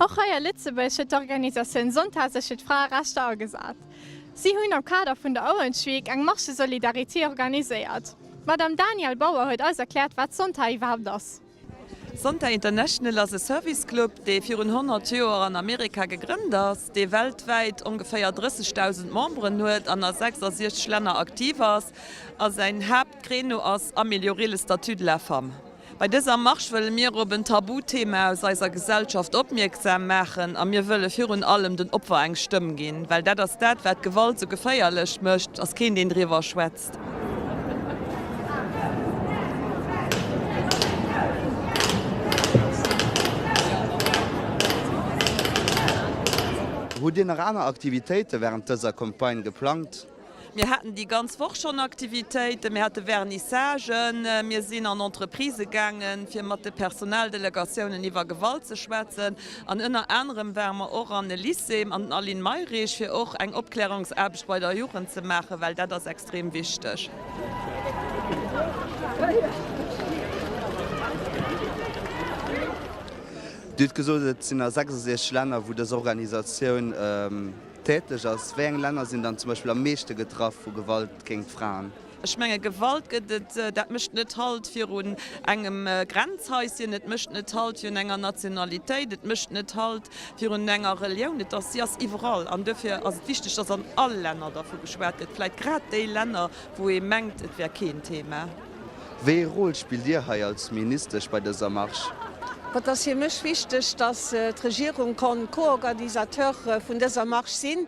Och hei a Lëtzebuerg huet d'Organisatioun Zonta sech fir d'Fraerechter agesat. Si hunn am Kader vun der Orange Week eng Marche de solidarité organiséiert. D'Madame Danièle Bauer huet eis erkläert, wat Zonta iwwerhaapt ass. Zonta International ass e Service Club, dee virun 100 Joer an Amerika gegrënnt ass, dee weltwäit ongeféier 30.000 Memberen huet an a 66 Länner aktiv ass a säin Haaptcréneau ass Améliorer le statut de la femme. Bei dëser Marche wëlle mir op en Tabuthema aus eiser Gesellschaft opmierksam maachen a mir wëlle virun allem den Opfer eng Stëmm ginn, well dat ass dat, wat Gewalt sou geféierlech mécht, ass keen, deen driwwer schwätzt. Hutt Dir nach aner Aktivitéite wärend dëser Campagne geplangt? Mir haten déi ganz Woch schonn Aktivitéiten, mir hate Vernissagen, mir sinn an Entreprisë gaangen, fir mat de Personaldelegatiounen iwwer Gewalt ze schwätzen an ënner anerem ware mer och an e Lycée, an den Aline Mayrisch, fir och eng Opklärungsaarbecht bei der Jugend ze maachen, well dat ass extrem wichteg. Dir hutt gesot, et sinn a 66 Länner, wou dës Organisatioun täteg ass. Wéi eng Länner sinn dann zum Beispill am meeschte getraff vu Gewalt géint Fraen? Ech menge Gewalt gëtt et, dat mécht net Halt virun engem Grenzhaischen, et mécht net Halt virun enger Nationalitéit, et mécht net Halt virun enger Relioun, et ass, si ass iwwerall. An duerfir ass et wichteg, dass an all Länner dervu geschwat gëtt, vläicht grad déi Länner, wou ee mengt, et wär keen Thema. Wéi ee Rôle spillt Dir hei als Ministesch bei dëser Marche? Et ass fir mech wichteg, datt d'Regierung konnt Co-Organisateur vun dëser Marche sinn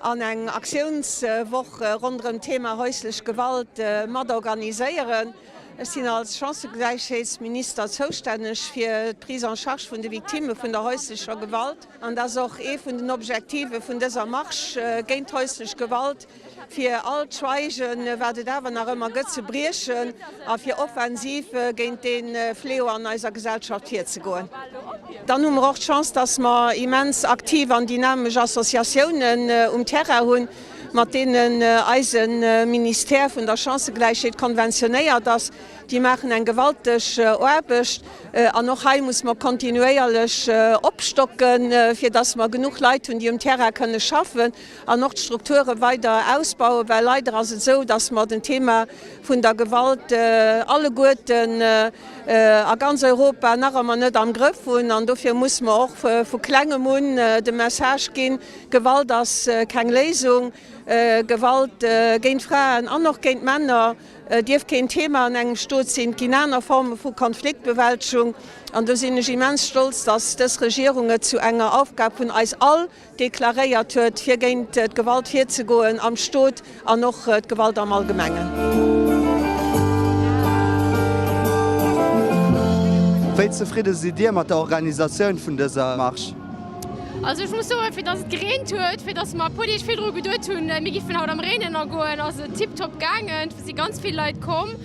an eng Aktiounswoch ronderëm d'Thema häuslech Gewalt mat organiséieren. Ech sinn als Chancëgläichheetsminister zoustänneg fir d'Prise en charge vun de Victimme vun der häuslecher Gewalt an dat ass och ee vun den Objektive vun dëser Marche géint häuslech Gewalt, fir all d'Schweigen, wat et awer nach ëmmer gëtt, ze briechen a fir offensiv géint dee Fléau an eiser Gesellschaft virzegoen. Dann hu mer och d'Chance, dass mer immens aktiv an dynamesch Associatiounen um Terrain hunn, mat deenen eise Ministère vun der Chancëgläichheet konventionéiert ass. Déi maachen eng gewalteg Aarbecht an och hei muss mer kontinuéierlech opstocken, fir dass mer genuch Leit hunn, déi um Terrain kënne schaffen. An och d'Strukture weider ausbauen, well leider ass et esou, dass mer den Thema vun der Gewalt alleguerten a ganz Europa nach ëmmer net am Grëff hunn. An dofir muss mer och vu Klengem un de Message ginn, Gewalt ass keng Léisung, Gewalt géint Fraen an och géint Männer dierf keen Thema an engem Stot sinn. Et ginn aner Forme vu Konfliktbewältegung. An do sinn ech immens stolz, dass dës Regierung et zu enger Aufgab vun eis all deklaréiert huet, fir géint d'Gewalt virzegoen am Stot an och d'Gewalt am Allgemengen. Wéi zefridde sidd Dir mat der Organisatioun vun dëser Marche? Also ech muss soen, fir dass et gereent huet, fir dass mer e puer Deeg virdru geduet hunn, mir giffen haut am Reen ënnergoen, ass et tiptop gaangen. Et si ganz vill Leit komm.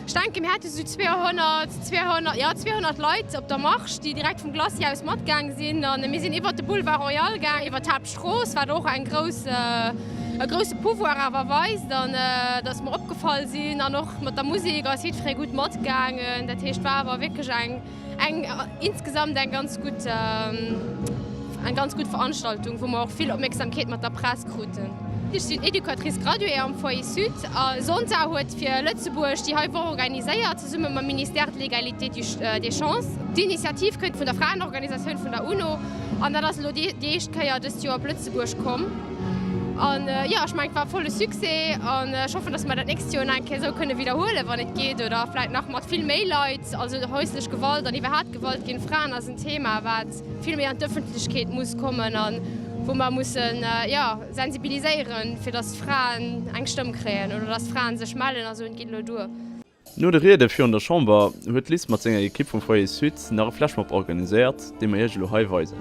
Ech denken, mir hate sou 200, 200, jo 200 Leit op der Marche, déi direkt vum Glacis aus matgaang sinn. A mir sinn iwwert de Boulevard Royal gaang, iwwert d'Haaptstrooss, wat och eng grouss, e grousse Pouvoir awer weist an dass mer opgefall sinn. An och mat der Musek ass jiddweree gutt matgaangen. Dat heescht, war awer wierklech eng, eng insgesamt eng ganz gutt, eng ganz gutt Veranstaltung, wou mer och vill Opmierksamkeet mat der Press kruten. Ech sinn Educatrice graduée am Foyer Sud a Zonta huet fir Lëtzebuerg déi hei Woch organiséiert, zesumme mam Ministère de l'Égalité des chances. D'Initiativ kënnt vun der Fraenorganisatioun vun der UNO an dat ass elo déi éischt Kéier dëst Joer op Lëtzebuerg komm. An jo, ech mengen et war volle Succès an ech hoffen, datt mer dat nächst Joer nach eng Kéier esou kënne widderhuelen, wann et geet, oder vläit nach mat vill méi Leit. Also häuslech Gewalt an iwwerhaapt Gewalt géint Fraen ass en Thema, wat vill méi an d'Ëffentlechkeet muss kommen a wou mer mussen, jo, sensibiliséieren, fir datt d'Fraen eng Stëmm kréien oder datt d'Fraen sech mellen a soen, et geet elo duer. No de Riede virun der Chamber huet d'Liz mat senger Ekipp vum Foyer Sud nach e Flashmob organiséiert, dee mer iech elo hei weisen.